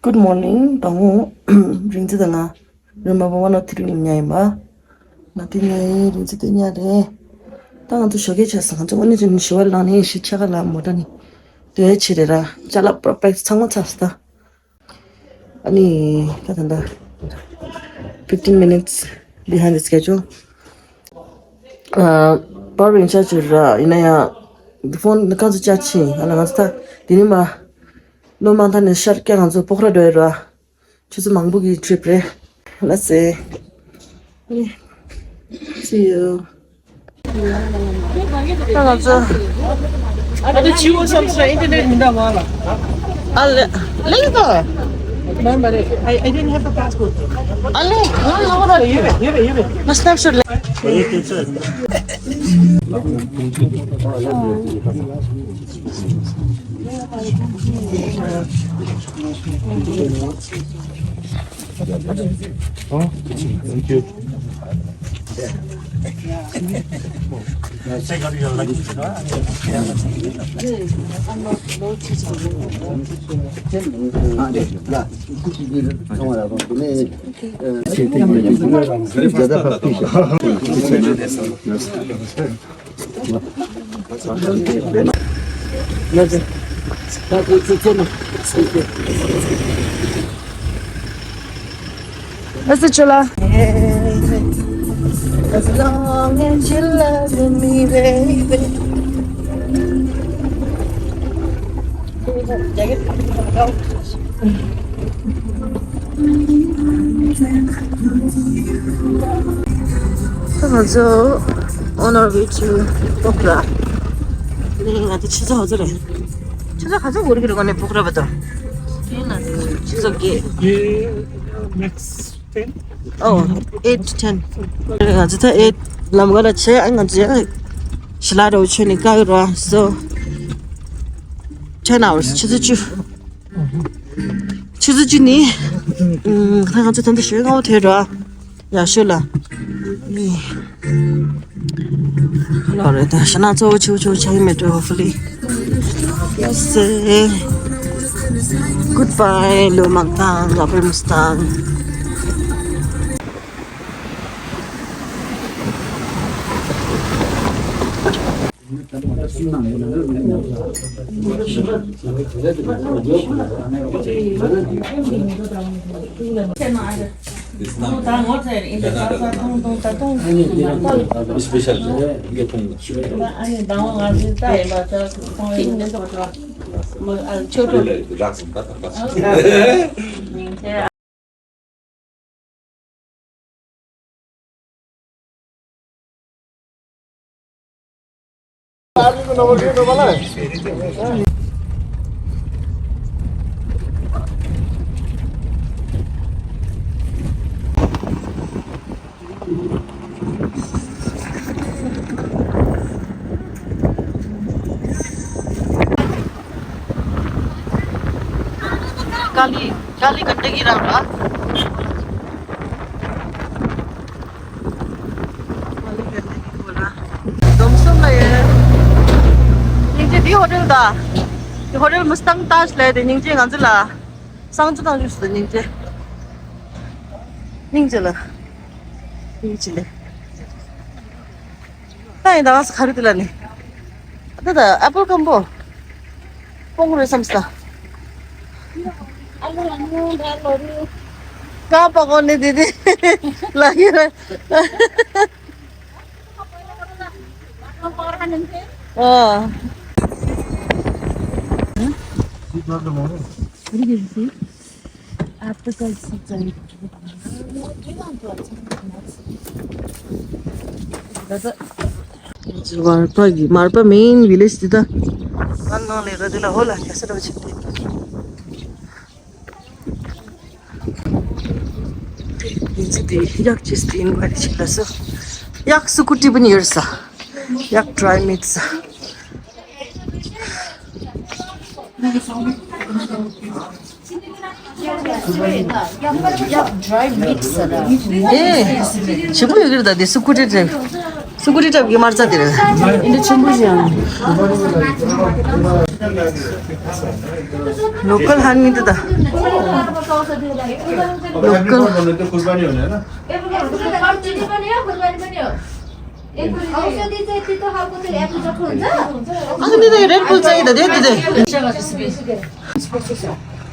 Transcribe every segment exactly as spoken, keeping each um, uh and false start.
Good morning. དང་པོ་རིང་ཚེ་དང་ང་རེ་མ་པ་ཝན་ཨོ་ཐི་རི་ལ་ཉལ་ཡིན་པ། ང་དེ་ཉལ་ཡིན། རིང་ཚེ་དེ་ཉལ་རེད། ད་ང་ཚོ་ཞོགས་ཀས་ཆགས་སོང་། ང་ཚོ་དངོས་གནས་བྱས་ན་ཞི་བ་ལངས་ནས་ཤི་ཆ་ག་ལ་མོ་ཊ་ནི་དེ་ཆེ་རེད་ར། ཅ་ལག་པ་པེག་ཚང་མ་ཚར་སོང་ད། ཨ་ནི་ད་ད་ད། fifteen minutes behind the schedule. ཨ། པ་ཝར་བེང་ཆ་ཅིག་ར་ཡིན་ན་ཡང་ཕོན་ནི་གང་ཚོ་ཅག་ཕྱིན་ཨ་ན་ང་ཚོ་ད་དེ་ནི་མ། ལོ་མང་ཐ་ནས་ཤར་སྐྱ་ང་ཚོ་པོག་ར་འགྲོ་ཡོད་ར། ཆུ་ཚོད་མང་པོ་གི་ཊི་རིབ་རེད། Let's see. See you. ད་ང་ཚོ། ཨ་ལེ་ཆི་བོ་སམ་སི་ཨིན་ཊར་ནེཊ་མི་འདྲ་བ་ལ། ཨ་ལེ་ལེགས་དོ། མ་མ་རེད། I I didn't have the passport. ཨ་ལེ་ང་ལ་བ་ར་ཡོད་རེད་ཡོད་རེད་ཡོད་རེད། ང་སི་ནེབ་ཤོཊ་ལེན། As long as you love me, baby. ང་ཚོ་on our way to Pokhara. ནི་ང་ཚོ་ཆུ་ཚོད་ག་ཚོད་རེད། ཆུ་ཚོད་ག་ཚོད་འགོར་གྱི་རེད་གོ་ནི་པོག་ར་བར་དུ། ཆུ་ཚོད་བརྒྱད། Next ten. Oh, eight to ten. ང་ཚོ་ད་eight ལམ་ཀ་ལ་ཆས་ཨ་ང་ཚོ་ཡ་ཞི་ལ་རོ་ཆོས་ནི་ཀ་ཡོད་ར། So ten hours. ཆུ་ཚོད་བཅུ། ཆུ་ཚོད་བཅུ་ནི། ཨུམ། ད་ང་ཚོ་ད་ལྟ་ཞོགས་སྔ་པོ་ཐོན་ར། ཡག་ཤོས་ལ། ལོ་རེད་ད་ཞྭ་ནག་གཙོ་བོ་ཆེ་བོ་ཆེ་བོ་ཆགས་ཀྱི་མེད་འགྲོ། Hopefully. Yes. Goodbye ལོ་མང་ཐང་། ལ་པེ་མི་སི་ཐང་། Special. ཀ་ལི་ཀ་ལི་ག་འདྲ་གི་རང་ལ། ཌོམ་སོང་ལ་ཡོད། སྙིང་རྗེ། འདི་ཧོ་ཊེལ་ད། འདི་ཧོ་ཊེལ་མུ་སི་ཏང་ཏཱཇ་ལབ་དེ། སྙིང་རྗེ་ང་ཚོ་ལ་གསང་སྤྱོད་བཏང་རྒྱུ་སུ་སྙིང་རྗེ། སྙིང་རྗེ་ལ། སྙིང་རྗེ་ལ། ད་ཡིན་ད་ང་ས་ག་རེ་དེ་ལ་ནི། ད་ད་ཨེ་པལ་སྐམ་པོ། སྤོང་རེད་བསམ་ས། ཀ་པ་གོ་ནི་དེ་དེ། ལ་ཡི་རེད། ཨ། Apricot seeds are མར་པ་གི་མར་པ་མེན་ཝི་ལེཇ་འདི་ད། ང་ནང་ལས་ར་འདི་ལ་ཧོ་ལ་ག་ས་ར་བ་ཆིག་སྟེ། ཡིན་ཚེ་དེ་གཡག་ཅིག་སྟེ་ཨིན་ཝའི་ཊི་བྱེད་ལ་སོ། གཡག་སུ་ཀུ་ཏི་པ་ནི་ཡོད་ས། གཡག་ཌི་རའི་མིཊ་ས། ཡ་ཌི་རའི་མིཊ་ཟེར་ར། ཨེ། ཞིམ་པོ་ཡོད་ཀྱི་རེད་ད་དེ་སུ་ཀུ་ཏི་རེད། སུ་ཀུ་རི་ཊབ་ཀྱི་མར་ཚ་དེ་རེད། འདི་ཆེན་པོ་ཞིག་ཡང་། ལོ་ཀལ་ཧན་མི་འདུག་ད། ལོ་ཀལ། ཨ་ནི་འདི་རེད་པུལ་ཚ་ཡི་ད་དེ་འདི་དེ།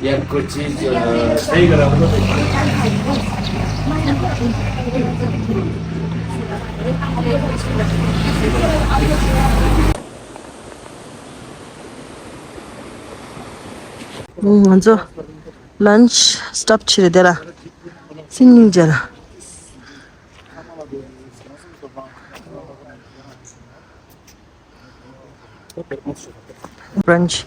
या कुछ चीज, अ, सही करा, मतलब। ང་ཚོ་ལན་ཆི་སི་ཊོབ་བྱས་རེད་དེ་ལ། སི་ཉིང་རྗེ་ལ། Brunch.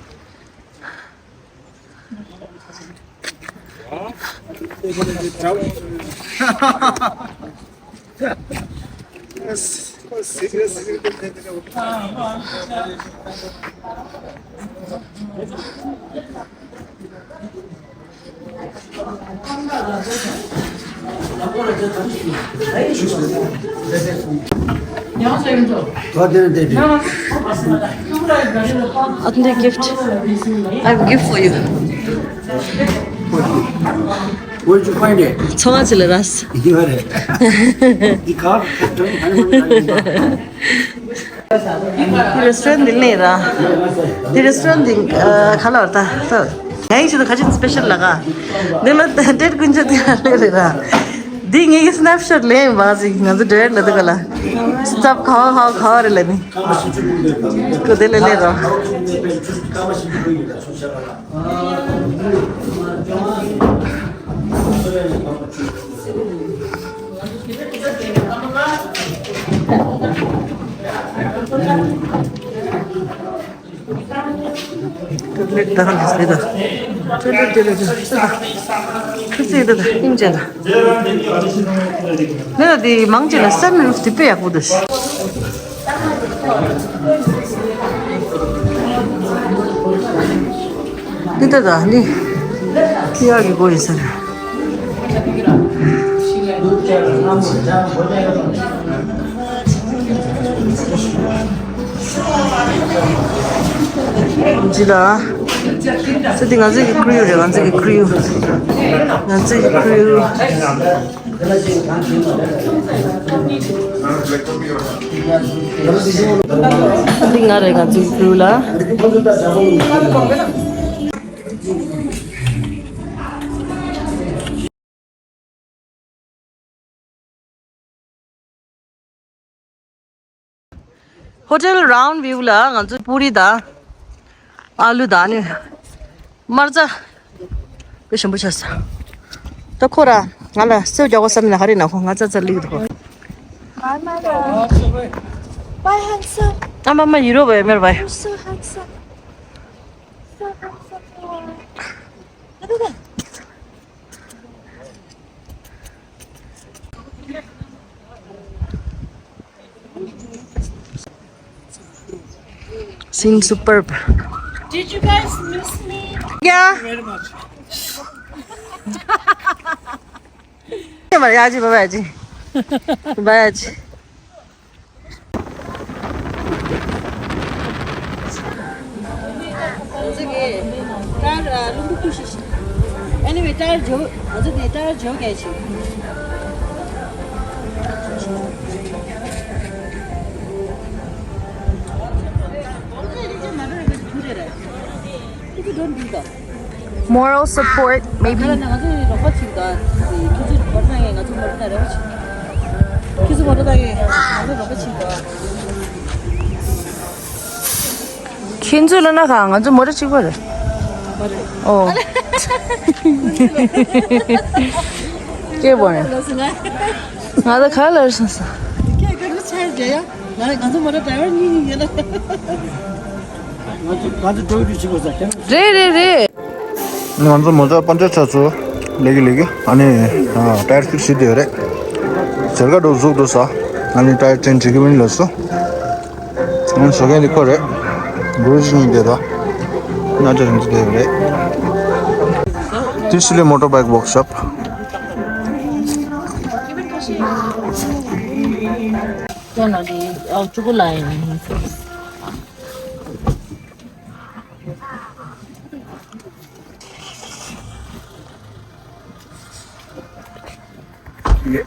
Authentic gift. I have a gift for you. Where did you find it? ཚོང་ང་ཚེ་ལ་རས། You had it. You called? རེ་སི་ཊོ་རན་ཊི་འདི་ལས་ར། འདི་རེ་སི་ཊོ་རན་ཊི་འདི་ཨ་ག་ལ་བར་ད་ད། ང་ཡིན་ཞིག་ད་ཁ་ཆེན་སི་པེ་ཤལ་ལ་ག་འདི་ལ་ཌེ་ཊི་ཀུན་སྤྱོད་དེ་ལས་རེད་ར། འདི་ངེད་ཀྱི་སི་ནེབ་ཤོཊ་ལེན་བ་ཟིག་ང་ཚོ་ཌེ་ཊི་ལ་འདི་ག་ལ། སི་ཊོབ་ག་བ་ག་བ་ག་བ་རེད་ལ་ནི། ཀོ་དེ་ལས་ལས་ར། ནི་ལ་དེ་མང་ཆེ་ལ་སན་རུབ་དེ་དཔེ་ཡག་པོ་འདུག་འདི་ལྟ་ད་ནི་ཁྱི་ཡག་གི་སྒོ་ཡིན་ས་རེད། འདི་ལ། ས་འདི་ང་ཚོའི་གི་ཀྲིའུ་རེད། ང་ཚོའི་གི་ཀྲིའུ། ང་ཚོའི་གི་ཀྲིའུ། འདི་ང་རེད། ང་ཚོའི་ཀྲིའུ་ལ། ཧོ་ཊེལ་རའུན་ཝིའུ་ལ་ང་ཚོ་པུ་རི་དང་ཨ་ལུ་དང་ནི་མར་ཙ་དཔེ་ཞིམ་པོ་ཆགས་སོང་། ད་ཁོ་ར་ང་ལ་སེའུ་རྒྱག་དགོས་བསམ་ན་ཧ་རི་ན་ཁོ་ང་ཙ་ཙ་ལིག་འདུག Bye, my love. Bye, handsome. ཨ་མ་མ་ཡུ་རོབ་བའི་མེར་བའི། You're so handsome. So handsome boy. Scene superb. Did you guys miss me? Yeah. Very much. Bye, Aji. Bye, Aji. Bye, Aji. Anyway, ད་ཇོ་ང་ཚོ་དེ་ད་ཇོ་གལ་ཆེ། Moral support, maybe. ང་ཚོ་རོགས་པ་བྱེད་དང་། ཁྱེད་ཚོ་མོ་ཊ་བཏང་ཡས་ང་ཚོ་མོ་ཊ་བཏང་རོགས་བྱེད། ཁྱེད་ཚོ་མོ་ཊ་བཏང་ཡས་ང་ཚོ་རོགས་པ་བྱེད་དང་། ཁྱེད་ཚོ་ལ་ན་ག་ང་ཚོ་མོ་ཊ་གཅིག་པ་རེད། ཨོ། སྐྱེ་བོ་རེད། ང་ཚོ་ག་ལ་སོང་ས། ཁྱེད་ག་རུ་ཆ་རྒྱ་ཡ། ང་ང་ཚོ་མོ་ཊ་ཌ་རའི་ཝར་གཉིས་གཉིས་ཡོད་ན། ང་ཚོ་ང་ཚོ་ཌ་རའི་ཝར་གཅིག་པ་ས་ཁྱེད། རེད་རེད་རེད། ང་ཚོ་མོ་ཊ་པན་ཆ་ཚ་ཚོ་ལེགས་ཀྱི་ལེགས་ཀྱི། ཨ་ནི་ཨ་ཊ་ཡར་ཕིག་སི་བྱེད་དེ་རེད། ཟེར་ག་འགྲོ་ཟུག་འགྲོ་ས། ཨ་ནི་ཊ་ཡར་ཅེན་ཇི་བྱེད་ཀྱི་མིན་ལབ་སོང་། ཨ་ནི་ཟེར་མཁན་འདི་ཁོ་རེད། གུ་རུ་ཇི་གཉིས་དེ་ར། ན་ཅ་རིང་ཚོ་དེ་རེད། This is a motorbike workshop. ཁྱོད་ལ་དེ་ ཨའོ་ཕྲུ་གུ་ལ་ཡིན།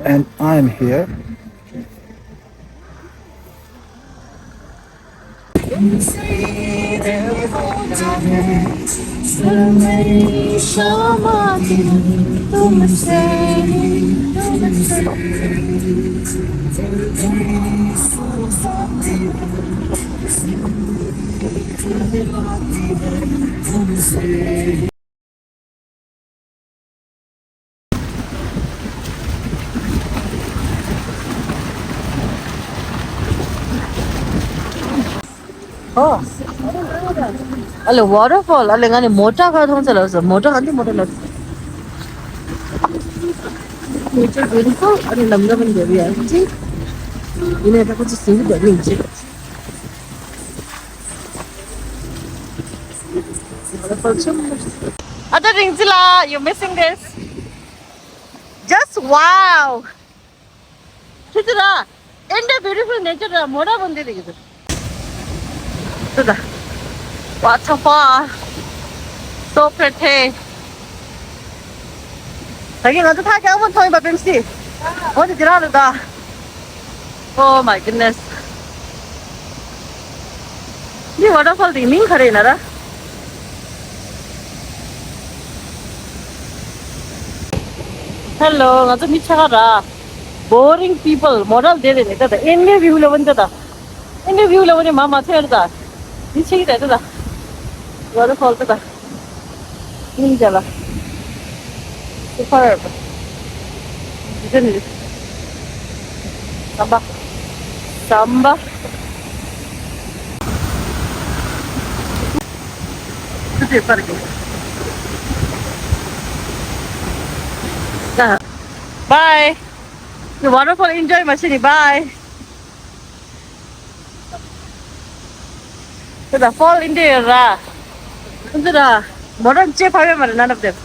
And I'm here. ཨོ། ཨ་ལེ། ཝ་ཊར་ཕོལ། ཨ་ལེ། ང་ནི་མོ་ཊ་ག་མཐོང་ཚེ་ལབ་སོང་། མོ་ཊ་ག་འདི་མོ་ཊ་ལབ་སོང་། Nature beautiful. ཨ་ལེ། ལམ་ལམ་འདི་རེད་ཡ། ཅི། ཡིན་ནའི་ད་ཁོ་ཚོ་ཟིན་གི་འདུག་ཡིན་ཅི། ཨ་ད་རིང་ཙི་ལ། you missing this. Just wow. ཁྱེད་ཚོ་ར། India beautiful nature ར། མོ་ར་བོ་འདི་རེད་གི། ད་ད། What a far. So pretty. ད་གིན་ང་ཚོ་ཐག་རྒྱང་པོ་མཐོང་ཡིན་པ་པེམ་སི། འོ་དེ་དེ་རང་རེད་ད། Oh my goodness. འདི་ཝ་ཊར་ཕོལ་དེའི་མིང་ག་རེ་ཡིན་ན་ར། Hello. ང་ཚོ་མི་ཆ་ག་ར། Boring people. མོ་ཊ་དེ་རེད་ནི་ད་ད། India view ལ་བོ་འདི་ད། India view ལ་བོ་ནི་མ་མ་ཐོན་རེད་ད། འདི་ཆེ་གི་ད་ད་ད། ཝ་ཊར་ཕོལ་ད་ད། ཉིན་རྒྱལ་ལ། Superb. Isn't it? ཟམ་པ། ཟམ་པ། ཁུ་ཚེ་པར་གི། ད། Bye. ཝ་ཊར་ཕོལ་ཨིན་ཇོའི་མ་བྱེད་ནི། Bye. ཁྱོད་ད་ཕོལ་ཨིན་ཏེ་ཡོད་ར། ཁྱོད་ད་མོ་ཊ་ཅེ་ཕ་ཡོད་མ་རེད། None of them.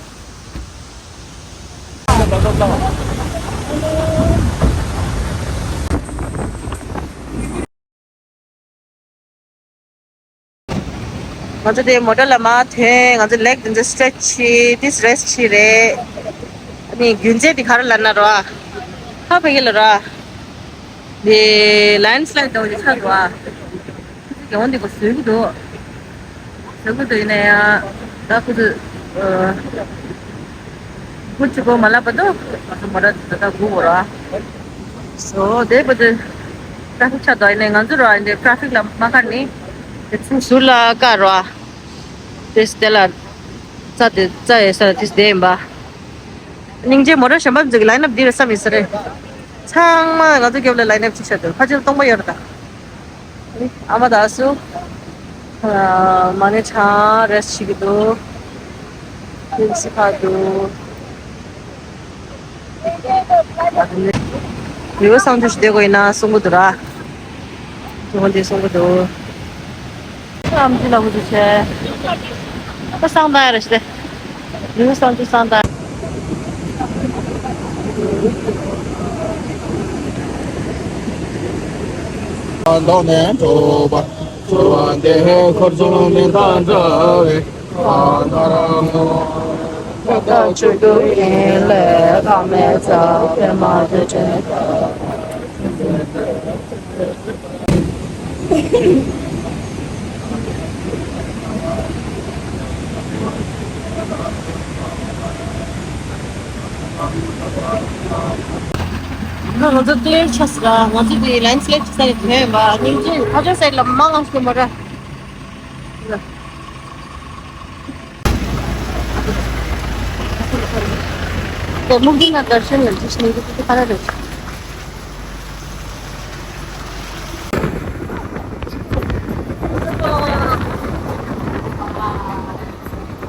ང་ཚོ་དེ་མོ་ཊ་ལ་མར་ཐོན། ང་ཚོ་ལེག་དེ་ཚོ་སི་ཊེ་ཆི་བྱས། དེ་རེ་སི་ཊི་བྱས་རེད། ཨ་ནི་རྒྱུ་མཚན་དེ་ག་རེ་ལབ་ན་ར། ཧ་ཕ་གི་ལ་ར། དེ་ལེན་སི་ལའེ་ཌི་འདྲ་བོ་ཅིག་ཆགས་འདུག་ཨ། ཁྱེད་ཚོ་གི་འོ་འདི་གོ་བཟོས་ཀྱི་འདུག་བཟོས་ཀྱི་འདུག་ཡིན་ན་ཡང་ད་ཁོ་ཚོ་ཨ། སྒུག་ཅིག་གོ་མ་ལབ་པ་དུ། ང་ཚོ་མོ་ཊ་ད་ལྟ་སྒུག་དགོས་ར། སོ་དེ་བར་དུ་ཊ་ཕིག་ཆགས་འདུག་ཡིན་ནའི་ང་ཚོ་ར་འདི་ཊ་ཕིག་ལ་མ་ཁར་ནི། དེ་ཚོ་ཟུར་ལ་བཀག་ར། དེ་དེ་ལ་རྩ་དེ་རྩ་ཡོད་ས་ལ་དེ་བསྡད་ཡིན་པ། སྙིང་རྗེ། མོ་ཊ་གཞན་པ་ཚོ་གི་ལའེན་ཨབ་འདི་རེད་བསམ་ཡིན་ས་རེད། ཚང་མ་ང་ཚོ་རྒྱབ་ལ་ལའེན་ཨབ་ཅིག་ཆགས་འདུག་ཕལ་ཆེར་སྟོང་པ་ཡོད་རེད་ད། ཨ་མ་ད་སུ། ཨ། མ་ཎི་བགྲང་རེ་བྱེད་ཀྱི་འདུག་ཁྱིམ་གཞིས་ཁག་འདུག་རི་བོ་གསང་སྤྱོད་ཞིག་བསྡད་དགོས་ཡིན་ན་གསུང་གི་འདུག་ར། གསུང་གི་འདུག་གསུང་གི་འདུག་ཨམ་ཅི་ལ་ཧུ་ཅི་ཆེ། ད་སང་ད་ཡ་ར་ཤི་ཏེ། ཡུ་སང་ཅི་སང་ད། མདོ་ནས་འགྲོ་བ། འགྲོ་བ་འདི་འཁོར་གསུམ་མི་དང་འདྲ་བའི་ཨ་ན་ར་མོ། ད་ཆོས་སྐུ་ཡིན་ལས་བླ་མེད་རྩ་བའི་མ་དེ་དྲན། ང་ཚོ་ཀི་ལིར་ཆགས་སོང་། ང་ཚོ་དེ་ལེན་སི་ལའེཌ་ཆགས་ས་ནས་ཐོན་ཡོད་པ། སྙིང་རྗེ། ཕ་ཆོས་སའིཌ་ལ་མང་ང་སོང་མ་ར། དེ་མུག་དེ་ན་དར་ཤན་ལ་ཇི་ཤ་ནི་གི་ཁ་ར་རེད།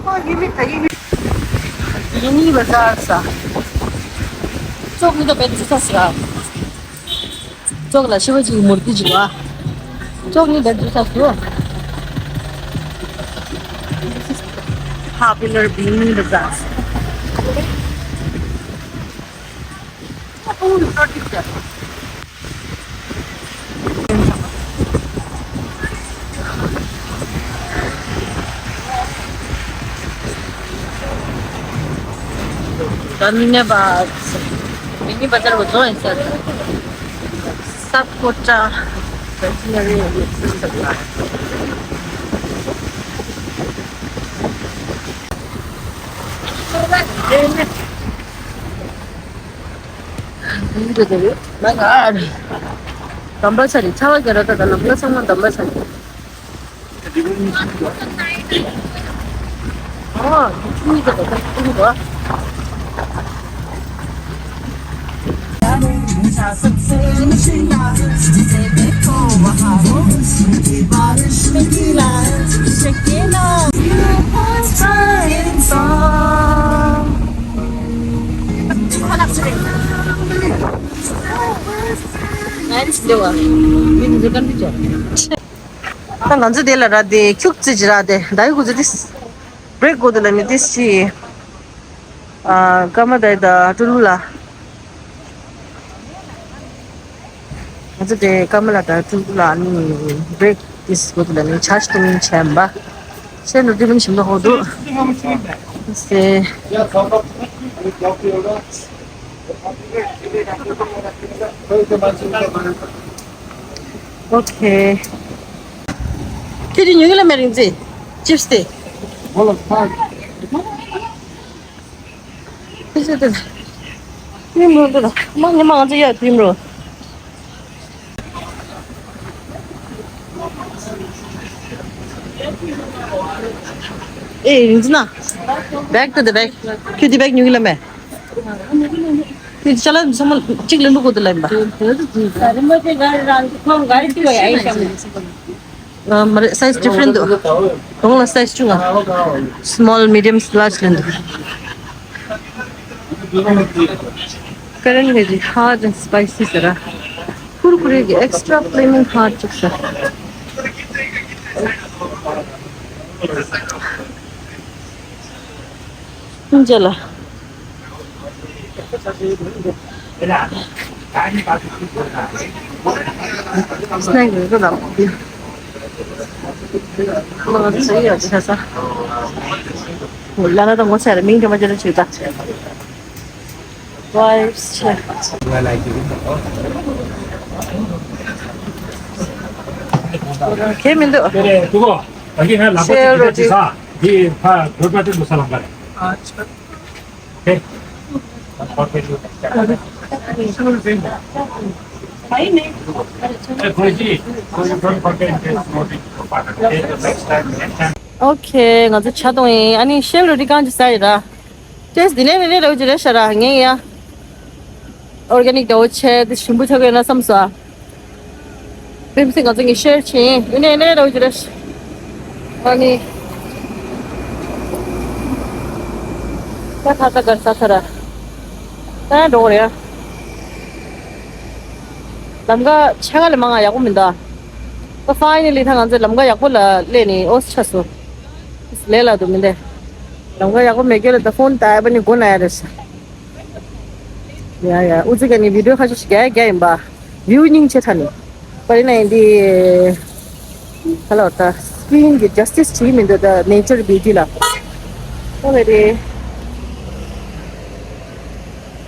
ཨོ་ཡི་མི་ད་ཡི་མི། ཡི་མི་བ་ཟ་ས། ཙོག་ནི་ད་བེད་ཟ་ས་ར། ཙོག་ལ་ཤི་བ་ཅིག་མུར་ཏི་ཅིག་བ། ཙོག་ནི་བེད་ཟ་ས་སུ། Popular being བ་ཟ་ས། Oh, it's not picture. མི་ནེ་བ། མི་ནི་བ་ཛར་བ་ཛོ་ཨིན་སར། སབ་ཀོ་ཊ། དམ་པ་ཆ་རེད། ཆ་བ་རྒྱ་ར་ད་ད་ལམ་ལ་ཚང་མ་དམ་པ་ཆ་རེད། ད་ང་ཚོ་དེ་ལ་ར་དེ་ཁྱུག་ཙི་ཅི་ར་དེ་ད་ཡི་གུ་ཙི་དིས་བྷི་རེག་གོ་དུ་ལ་མི་དིས་ཅི། ཨ་ཀ་མ་དའི་ད་ཀྲུ་ལུ་ལ། ང་ཚོ་དེ་ཀ་མ་ལ་དང་ཀྲུ་ལ་ནི་བྷི་རེག་དིས་གོ་དུ་ལ་ནི་ཆར་ཅི་ཏུ་མིན་ཆེན་པ། ཤེས་ནུ་དེ་མིན་ཞིམ་པོ་ཧོ་དུ། སེ། ཨོ་ཁེ། ཁྱོད་ཀྱི་ཉུང་ཉུང་ལ་མེ་རིང་ཙི། ཅིབས་དེ། ཁྱོད་ཀྱི་དེ། ཉིན་མོ་དེ་ལ་མ་ཉི་མ་ང་ཚོ་ཡར་དུས་མོ། ཨེ་རིང་ཙི་ན། Back to the back. ཁྱོད་ཀྱི་བྷི་རེག་ཉུང་ཉུང་ལ་མེ། དེ་ཅ་ལག་ཚང་མ་གཅིག་ལེན་པ་གོ་དུ་ལེན་པ། ཨ་མ་རེད། སའི་ཛི་ཌི་ཕ་རེན་ཊི་འདུག་གོང་ལ་སའི་ཛི་ཆུང་ང་། Small, medium, large ལེན་འདུག་ཀ་རན་གི་ཧཊ་ཨེན་སི་པའི་སི་ཟེར་ར། ཁུར་ཁུར་གི་extra flaming hot ཅིག་ཟེར། ཁྱིམ་རྒྱ་ལ། སྣང་གི་རུ་ལ་མོ་ལ་ང་ཚོ་ཡོད་ཅེ་ས། ལ་ན་དང་ངོ་ཚ་ར་མིང་དེ་མ་ཅེ་ར་ཆུ་ད། Vibes ཆེ། ཁྱད་མི་འདུག་ཤེལ་རོ་ཏི། འདི་ཕ་བོད་པ་དེ་ལོ་ས་ལམ་པ་རེད། ཨ་ཆ། ཨོ་ཁེ། ཨོ་ཁེ། ང་ཚོ་ཇ་འཐུང་ཡིན། ཨ་ནི་ཤེལ་རོ་ཏི་གང་ཅི་ཟ་ཡི་ར། ཏེས་འདི་ནས་ནས་ནས་རོ་ཅི་རེད་ཤ་ར་ངས་ཡ། ཨོར་གེ་ནིག་དོ་ཆེ་དེ་ཞིམ་པོ་ཆགས་ཡོད་ན་བསམ་སོང་། བིམ་སི་ང་ཚོ་གཉིས་ཤེར་བྱེད་ཡིན། ཨེ་ནས་ནས་རོ་ཅི་རེད་ཤ། ཨ་ནི། ད་ཁ་ས་གར་ས་ས་ར། ད་འགྲོ་རེད། ལམ་ཁ་ཆ་ག་ལས་མང་ང་ཡག་པོ་མི་འདུག་ད་ཕའི་ནལ་ལི་ད་ང་ཚོ་ལམ་ཁ་ཡག་པོ་ལ་སླེབས་ནས་ཨོ་ཆ་སོང་། ལས་ལ་འདུག་མི་འདུག་ལམ་ཁ་ཡག་པོ་མེད་རྒྱུ་ལ་ད་ཕོན་ད་ཨ་བ་ནི་དགོས་ན་ཡ་རེད་ཤ། ཡ་ཡ་ཨུ་ཙི་ག་ནི་བི་ཌིའོ་ཁ་ཤས་ཤིག་རྒྱག་རྒྱག་ཡིན་པ། བིའུ་སྙིང་རྗེ་དྲགས་ནི། པ་རི་ན་ཡིན་འདི། ཁ་ལོ་ད་སི་ཀི་རིན་གྱི་ཇ་སི་ཊིས་བྱེད་ཀྱི་མི་འདུག་ད་ནེ་ཅར་བིའུ་ཊི་ལ། ཨོ་རེད་རེད།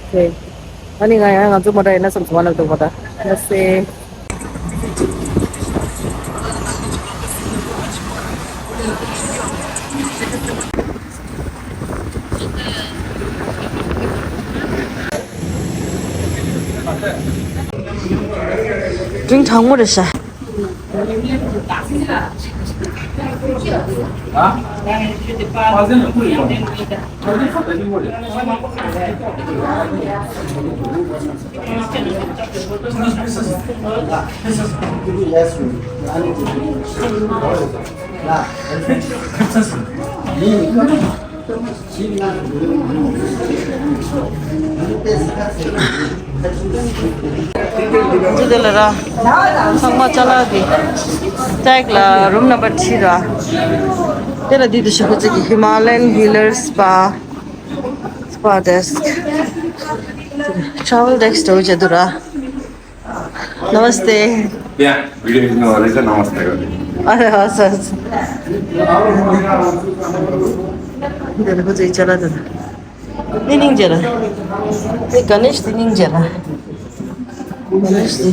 ཨོ་ཁེ། ཨ་ནི་ང་ཡང་ང་ཚོ་མོ་ཊ་ཡིན་ན་བསམ་སོང་བ་ལ་འདུག་པ་ད། ལགས་སེ། འབྲིང་གྲང་མོ་རེད་ཤག་འདི་དེ་ལ་ར། ཚང་མ་ཅ་ལག་གི་ཊེག་ལ་རུམ་ནམ་བར་ཁྲི་ར། དེ་ལ་འདི་དུ་ཞུ་གི་ཅིག་གི་Himalayan Healer Spa Spa Desk Travel Desk འདྲ་བོ་བྱེད་འདུག་ར། Namaste. Yeah, good evening, Alisa. Namaste. अरे हाँ सर। འདི་ལ་ཁོ་ཚོའི་ཅ་ལག་དེ། ནི་སྙིང་རྗེ་ར། ནི་ག་ནེཤ་དེ་སྙིང་རྗེ་ར། ག་ནེཤ་དེ།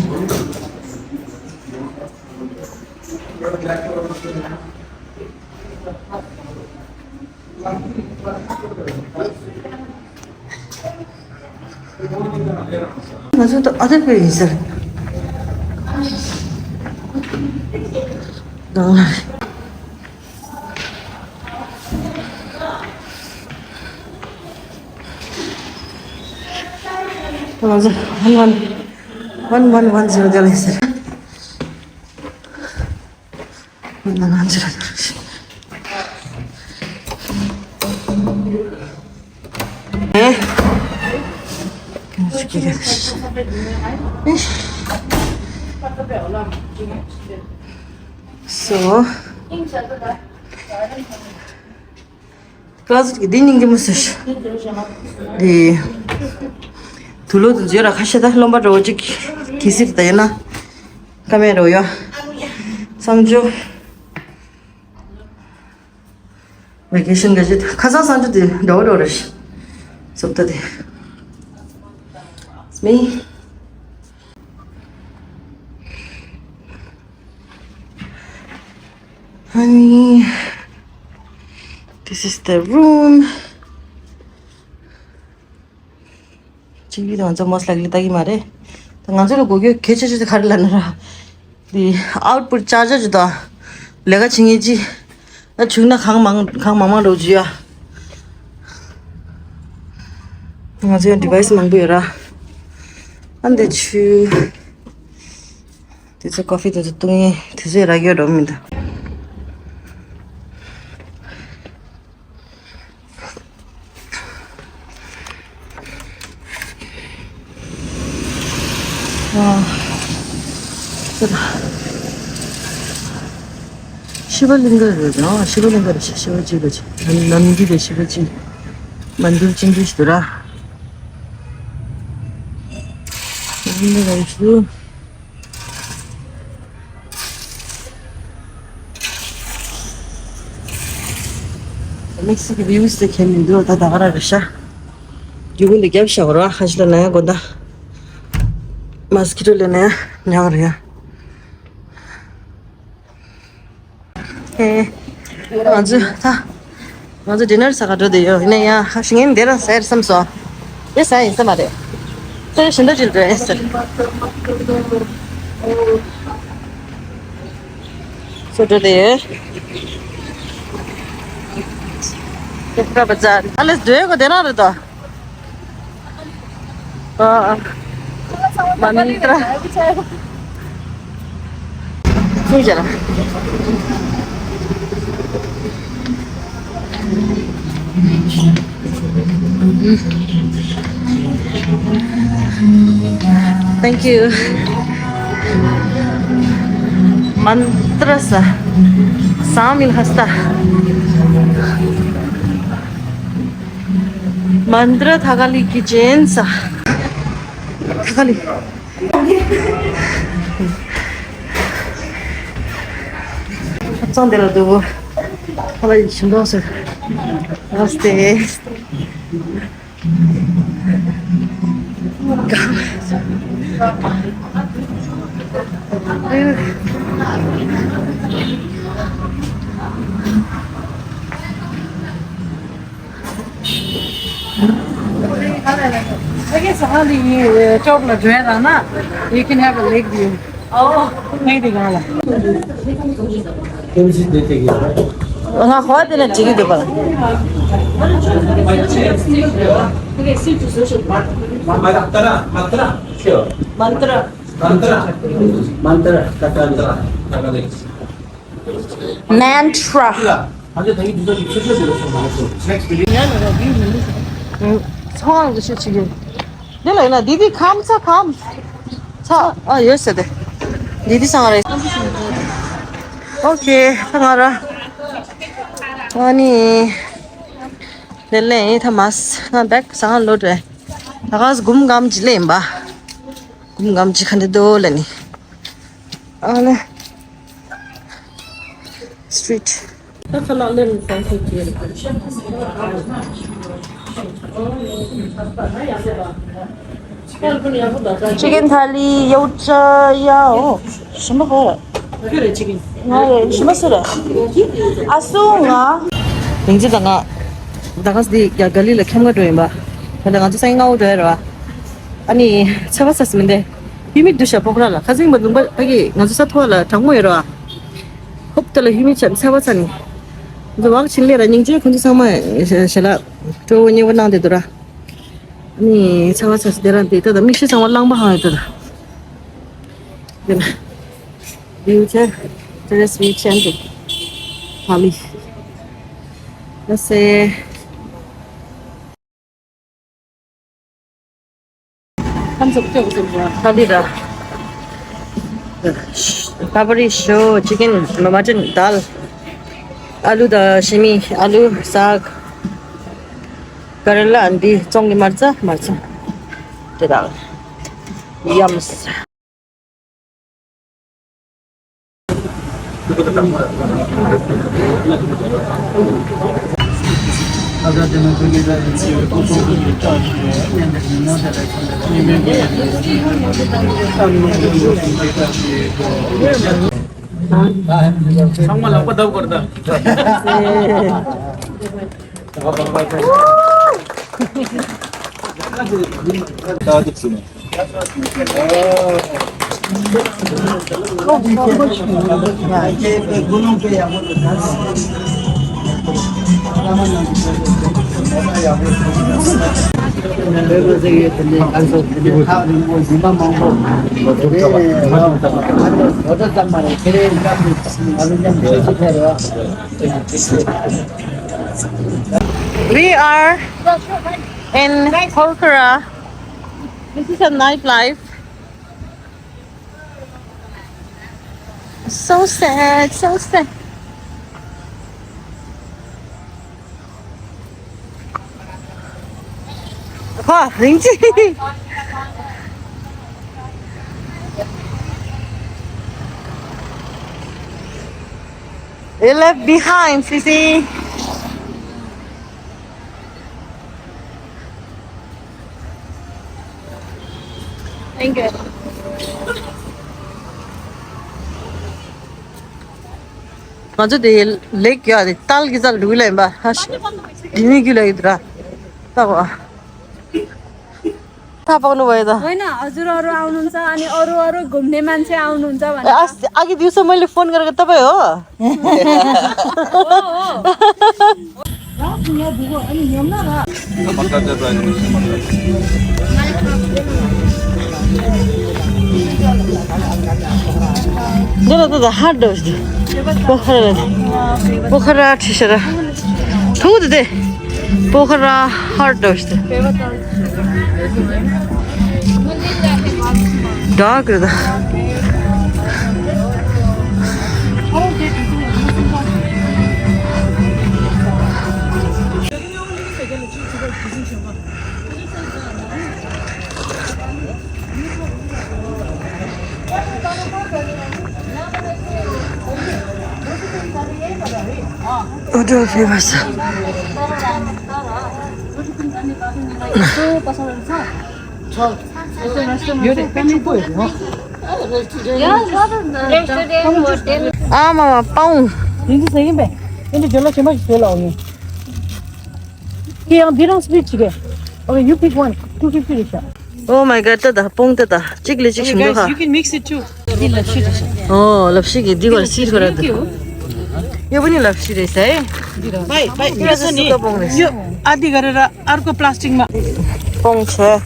ང་ཚོ་ད་ཨ་ཐར་པའི་ཡིན་ཟེར། ང་ཚོ་one one one one one zero དེ་ལ་ཡིན་ཟེར། So, closet གི་འདི་སྙིང་རྗེ་མོ་ཟེར། འདི་དུག་ལོག་དུ་འཛུལ་ར་ཁ་ཤས་ད་རློན་པ་འདྲ་བོ་ཅིག་གི་སིར་ད་ཡོད་ན། ཀ་མེ་རོ་ཡོ། གསང་སྤྱོད། བེ་ཀེ་ཤན་ག་ཅི་ཁ་སང་གསང་སྤྱོད་དེ་འདྲ་བོ་འདྲ་བོ་རེད། སོབ་ད་དེ། སྨི། Honey, this is the room. ཅིག་ལི་དང་ང་ཚོ་most likely ལྟ་གི་མ་རེད། ད་ང་ཚོ་ལ་དགོས་རྒྱུ་གལ་ཆེ་ཤོས་དེ་ག་རེ་ལབ་ན་ར། འདི་output charger ཅིག་དང་། ལས་ཀ་བྱེད་མཁན་ཅིག་ཨ་བྱུང་ན་གང་མང་གང་མང་མང་འགྲོ་རྒྱུ་ཡ། ང་ཚོ་ཡང་device མང་པོ་ཡོད་ར། ཨ་འདི་ཆུ། དེ་ཚོ་coffee དེ་ཚོ་བཏུང་ཡས་དེ་ཚོ་རག་ཡོད་འགྲོ་མི་འདུག་ཤི་བ་ལིང་ག་རེད་ཨ། ཤི་བ་ལིང་ག་རེད། ཤི་བ་ཅི་རེད། ནམ་གྱི་རེད། ཤི་བ་ཅི། མན་དིར་ཅི་འདྲ་ཞིག་འདུག་ར། ལིང་ག་རེད་ཤི། དམིགས་བསལ་གྱི་views དེ་ཁྱད་མི་འདུག་ད་ད་ག་རང་རེད་ཤག་རྒྱུ་ཀུན་དེ་རྒྱབ་བཞག་རོགས། ཁ་ཤས་ལ་ན་ཡང་དགོན་ད། mosquito ལ་ན་ཡང་ཉག་རེད་ཡ། ཨེ། ང་ཚོ་ད། ང་ཚོ་dinner ཟ་ག་འགྲོ་བསྡད་ཡོད། ཡིན་ན་ཡང་ཧ་ཤི་ངན་འདི་རང་ཟ་ཡར་བསམ་སོང་། དེ་ཟ་ཡིན་ས་མ་རེད། དེ་བཞིན་དུ་ཅིག་འགྲོ་ཡིན་ཟེར། སུ་འགྲོ་བསྡད་ཡོད། དེ་པྲ་བ་ཛར་ཨ་ལེ་འགྲོ་ཡོད་གོ་དེ་རང་རེད་དོ། ཨ། མནྟྲ། ཅུང་ཞིག་ལ། Thank you. མནྟྲ་ས། ས་མིལ་ཧ་སྟ། མནྟྲ་ཐ་ཀ་ལི་ཀི་ཅན་ས། ཐ་ཀ་ལི། ཧ་ཅང་འདིར་འདུག་ཧ་ལ་ཡི་ཤིང་ཏོག་ཟེར། ཨ་སྟེ། I guess how the shop la join na, you can have a lake view. Oh, maybe gala. Nga khwa de na jigi de ba. Mantra, mantra. Mantra. Mantra. Mantra. Mantra. ཚང་གི་ཤུ་ཆི་གི། དེ་ལ་ཡིན་ན་དི་དི་ཁམ་ཚ་ཁམ། ཚ། ཨ་ཡོད་ཟེར་ཏེ། དི་དི་སང་རེད། ཨོ་ཁེ་ཚ་ང་ར། ཨ་ནི། དེ་ལས་ཡིན་ཐ་མ་ས་ང་བེག་སང་ལོ་རེད། ད་ག་སྒུམ་གམ་ཇི་ལེ་ཡིན་པ། སྒུམ་གམ་ཇི་ཁ་འདི་དོ་ལ་ནི། ཨ་ལེ། Street. ད་ཁ་ལག་ལེན་གང་ཐུབ་ཀྱི་རེད། ཅི་ཀན་ཐ་ལི་ཡོད་ཅ་ཡ་འོ། ཞིམ་པོ་ག་རེ། ང་རེ་ཞིམ་པོ་སུ་རེ། ཨ་སུ་ང་། ཡིན་གཅིག་དང་ང་། ད་ག་སི་ཡ་ག་ལི་ལ་ཁྱམས་ཀ་འགྲོ་ཡིན་པ། ད་ལྟ་ང་ཚོ་སང་ཉིན་སྔ་པོ་འགྲོ་ཡ་རེད་བ། ཨ་ནི་ཚ་བ་ཚ་སི་མི་འདེ། ཧི་མི་དུ་ཤ་པོ་ཁ་ར་ལ་ཁ་ཟིང་པ་ལུང་པ་ཕ་གི་ང་ཚོ་ས་ཐོ་བ་ལ་གྲང་མོ་ཡོད་རེད་བ། ཧོབ་ཏ་ལ་ཧི་མི་ཆ་ཚ་བ་ཚ་ནི། ང་ཚོ་བག་ཆིན་ལེ་ར་སྙིང་རྗེ་ཁོང་ཚོ་ཚང་མ་ཞལ་ལག་སྤྲོ་བོ་མཉེས་པོ་གནང་བསྡད་འདུག་ར། ནི་ཚ་བ་ཚ་སི་དེ་རང་དེ་ལྟ་དང་མིག་ཤེལ་ཚང་མ་རླངས་པ་ཧང་ཡོད་ལྟ་དང་། དེ་ན། བིའུ་ཆེ། ཏེ་རེ་སི་བིའུ་ཆེན་དེ། ཧ་ལི། ལ་སེ། ཧ་ལི་ར། ཁ་བ་རི་ཤོ། ཅི་ཀན། མ་ཊན། དཱལ། ཨ་ལུ་དང་ཤི་མི། ཨ་ལུ། སག་ཀ་རེ་ལ། འདི་བཙོང་གི་མར་ཚ། མར་ཚ། དེ་དང་། ཡམས། ཚང་མ་ལག་པ་བརྡབ་དགོས་རེད་ད། We are in Pokhara. This is a nightlife. So sad, so sad. ཧ། རིང་ཆེ། You left behind, Sisi. Thank you. ང་ཚོ་དེ་ལེགས་ཡོད་དེ་ཏལ་གི་ས་ལ་འགྲོ་གི་ལ་ཡིན་པ། ཧ་ཤ། དེ་ནི་རྒྱུ་ལ་ཡོད་ར། ད་བ། ད་བག་ནུ་བ་ཡོད་ད། होइन, हजुरहरू आउनुहुन्छ अनि अरू अरू घुम्ने मान्छे आउनुहुन्छ भने। अ- अघि दिउँसो मैले फोन गरेको तपाईँ हो? हो, हो। Dada, dada, hard dose. Pokhara, Pokhara, Tishara. Thung de. Pokhara, hard dose. Dark da. Order of favors. ཡང་ལྷ་རུ་ན་རེ་སི་ཊོ་རེན་ཊི་ཧོ་ཊེལ། ཨ་མ་མ་པའུ། ཡིན་གྱི་ཟེར་གྱིན་པས། ཨེ་འདྲ་ཇོ་ལ་ཆེན་པོ་ཞིག་བཟོས་ལ་འོང་ཡིན། ཁྱེད་ཡང་འདི་རང་སི་པི་ལིཊ་བྱེད་གས། Okay, you pick one. Two fifty རེད་ཤག Oh my god, ད་ད་པོང་ད་ད་གཅིག་ལས་གཅིག་ཞིམ་འདུག་ཧ། You can mix it too. འདི་ལབ་ཤི་རེད་ཤག་ཨོ་ལབ་ཤི་གི་འདི་བར་སི་ཐོ་ར་འདུག་ཡོ་བུ་ནི་ལབ་ཤི་རེད་ཟེར། འདི་རང་། Bye, bye. ཡོ་སུ་ཀ་པོང་རེད། ཡོ། ཨ་འདི་ག་རེ་ར། अर्को प्लास्टिकमा। པོང་ཆེ།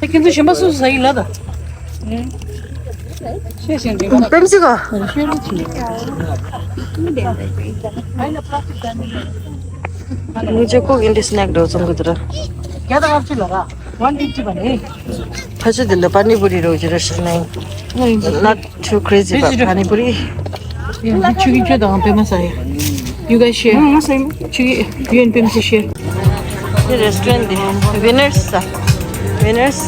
ཁྱེད་ཚོ་གཞན་པ་སུ་སུ་ཟ་ཡི་ལ་ད། ཤེས་ཤེས་འདི་ག་པེམ་སི་ག་ཤེས་རུ་ཆི། ངུ་ཅེ་ཁོ་གིན་དི་སི་ནེག་འགྲོ་ཚོང་གི་དུ་ར། རྒྱ་ད་ག་ཅི་ལ་ར། ཝན་ཕིཕ་ཏི་བ་ནི། ཕ་ཆུ་དི་ལ་པ་ནི་པུ་རི་རོ་ཅི་ར་ཤི་ནའི། Not too crazy, but Panipuri. ཡང་འདི་ཆུ་གི་ཆུ་དང་པད་མ་ཟ་ཡ། You guys share. ཆུ་གི you and Pimsi share. འདི་རེ་སི་ཊོ་རེན་ཊི་འདི། Winners ཟ། Winners.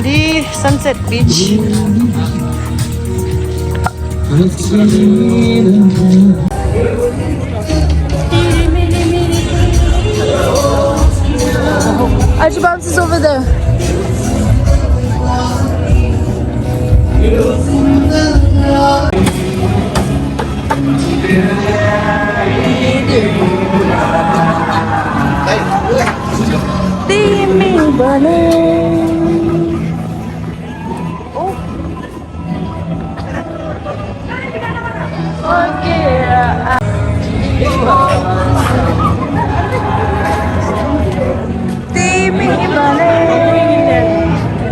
འདི་Sunset Beach. Archibald's is over there.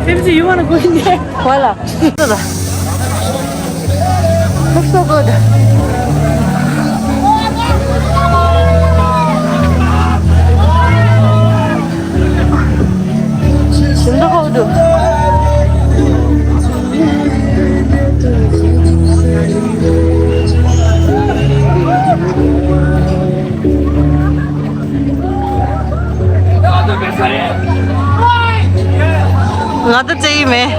Fimsi, you wanna go in there? Voilà. Looks so good. ང་ད་རྩེ་ཡི་མེད།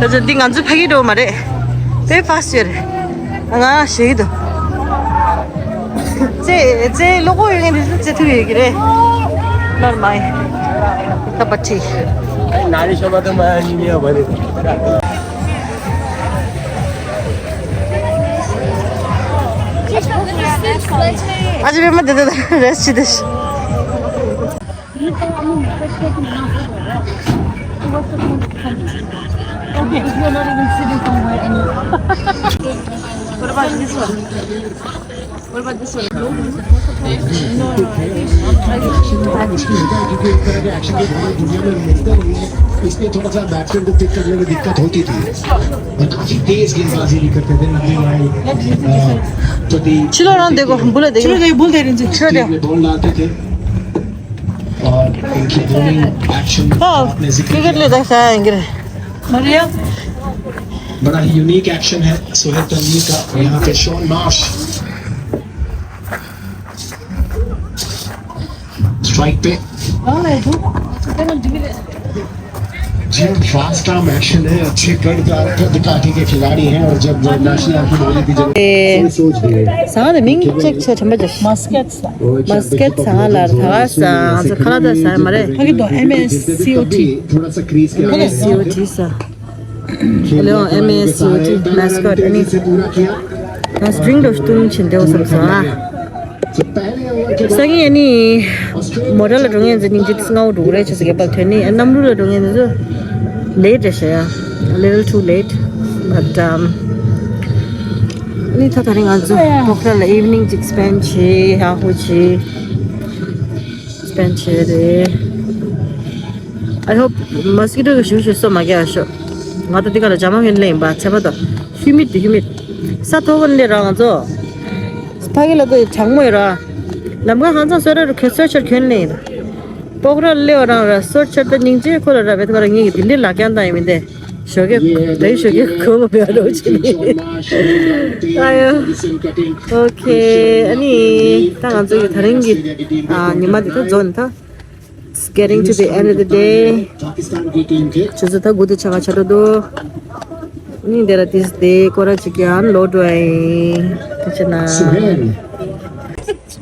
ད་ཆ་འདི་ང་ཚོའི་ཕ་གི་འགྲོ་མ་རེད། དེ་ཕ་སི་ཡོད་རེད། ང་ཞེ་གི་འདུག་རྩེ་རྩེ་བློ་ཁོག་ཡོད་མཁན་དེ་ཚོ་རྩེ་ཐུབ་ཡོད་ཀྱི་རེད། ནོར་མ་ཡིན། ད་པ་ཁྲི། ཨ་ཅེ་པད་མ་དེ་ད་རེས་ཅི་དེ། Okay, if you're not even sitting somewhere and you What about this one? What about this one? इसलिए थोड़ा सा बैट्समैन को पिक करने में दिक्कत होती थी। और काफी तेज गेंदबाजी भी करते थे नंदू भाई, अ, प्रदीप। छिलो ना, देखो, बोले, देखो। छिलो, देखो, बोल दे रहे हैं जी। छिलो, देखो। टीम में बॉल डालते थे। और इनकी बॉलिंग एक्शन आपने जिक्र क्रिकेट ले देखा है इंग्रे। बढ़िया। बड़ा ही यूनिक एक्शन है सोहेल तनवीर का। और यहाँ पे शॉन मार्श स्ट्राइक पे। जी, फास्ट आर्म एक्शन है, अच्छे कद का, कद काठी के खिलाड़ी हैं, और जब नेशनल की बॉलिंग की जरूरत है, सोच भी है। ས་ང་ལ་མིང་ཅིག་ཆོ་ཆམ་པ་ཅིག་མ་སྐད་ས། མ་སྐད་ས་ང་ལ་ད་ག་ས་ང་ཚོ་ཁ་ལག་ད་ས་མ་རེད། ཕ་གི་དོ་M S C O T། थोड़ा सा क्रीज के M S C O T ས། ཧེ་ལོ། M S C O T མ་སྐད་ཨ་ནི། ང་སྤྲིང་དོ་སྟུང་ཆེན་དེའོ་བསམ་སོང་ཨ། སང་ཉིན་ནི་མོ་ཊ་ལ་འགྲོ་མཁན་ཚོ་སྙིང་རྗེ་ལྔ་བོ་འགྲོ་གི་རེད། ཆུ་ཚོད་བརྒྱད་པ་ཐོན་ནི་གནམ་གྲུ་ལ་འགྲོ་མཁན་ཚོ་ལེ་ཊི་རེད་ཤག་ཡ། A little too late. But um ནི་ད་ད་རིང་ང་ཚོ་པོ་ཁ་ར་ལ་ཨིབ་ནིང་ཅིག་སྤེན་བྱེད། ཧ་ཧུ་བྱེད། སྤེན་བྱེད་རེད། I hope མོ་སི་ཀི་ཊོ་གི་ཞུ་ཞུ་སོ་མ་རྒྱག་ཤོག་ང་ད་འདི་ག་ལ་ཇ་མ་ཧེན་ལེན་པ་ཚད་པ་དང་ཧིའུ་མིཌ་དུ་ཧིའུ་མིཌ། ས་མཐོ་བོ་ནས་ར་ང་ཚོ། ཕ་གི་ལ་དུ་གྲང་མོ་ཡོད་ར། ལམ་ཁ་ཧང་ཚང་སོ་ར་རུ་ཁེ་སོ་ཆར་གྱོན་ལེ་ཡིན། པོག་ར་ལེ་བ་རང་ར་སོ་ཆར་ད་སྙིང་རྗེ་ཁོ་ལ་ར་བེད་ཁོ་ར་ངེད་ཀྱི་དིལ་ལི་ལ་ཀྱང་ད་ཡིན་མིན་དེ། ཞོགས་ཀས་ད་ཡི་ཞོགས་ཀས་ཁོ་མ་བེད་རོགས་བྱེད་ནི། ཨ་ཡོ། ཨོ་ཁེ། ཨ་ནི་ད་ང་ཚོ་གི་ད་རིང་གི་ཨ་ཉི་མ་འདི་ད་རྫོགས་ནི་ད། It's getting to the end of the day. ཆུ་ཚོད་ད་དགུ་དེ་ཆ་ག་ཆ་འགྲོ་འདུག་ཨ་ནི་འདི་ར་ཏིས་དེ་སྐོར་ར་ཅིག་ཀྱང་ལོ་འགྲོ་ཨེ། དེ་ཆ་ན། It's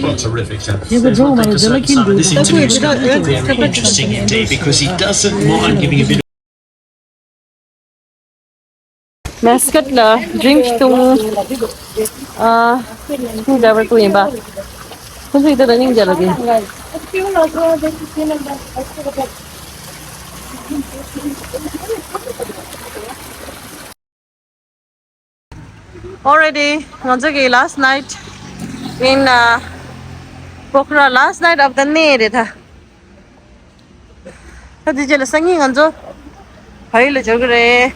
a terrific chance. There's nothing to say. This interview is going to be very interesting indeed because he doesn't mind giving a bit of མེ་སི་ཀཊ་ལ་ཌི་རིང་ཀི་བཏུང་། ཨ། སྐུ་ཌ་རའི་ཝར་སྐུ་ཡིན་པ། ཁོང་ཚོ་ཡིད་ད་ར་ནིང་རྒྱ་ལ་གི། Already ང་ཚོ་གི་last night in uh, Pokhara, last night of the day རེད་ད། ད་དེ་རྗེས་ལ་སང་ཉིན་ང་ཚོ་ཕ་ཡུལ་ལ་འབྱོར་གི་རེད།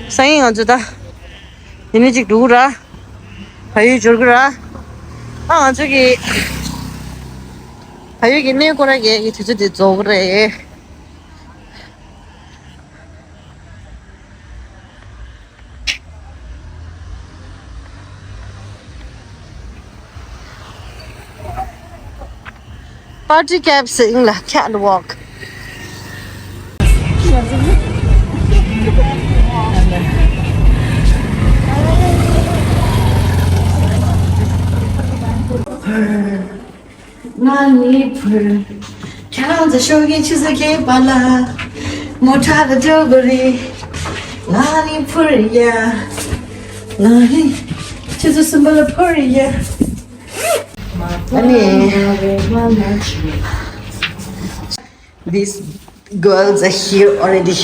སང་ཉིན་ང་ཚོ་ད་ཉི་མ་གཅིག་འགྲོ་གི་ར། ཕ་ཡུལ་འབྱོར་གི་ར། ཨ་ང་ཚོ་གི་ཕ་ཡུལ་གྱི་གནས་སྐོར་ར་གི་དུས་ཚོད་དེ་རྫོགས་གི་རེད། Party caps in la catwalk. ང་ནི་ཕུར། ཁྱེད་རང་ཚོ་ཞོགས་ཀའི་ཆུ་ཚོད་བརྒྱད་པ་ལ་མོ་ཊ་ལ་འགྲོ་གི་རེད། ང་ནི་ཕུར་ཡ། ང་ནི་ཆུ་ཚོད་གསུམ་པ་ལ་ཕུར་ཡ། ཨ་ནི། These girls are here already.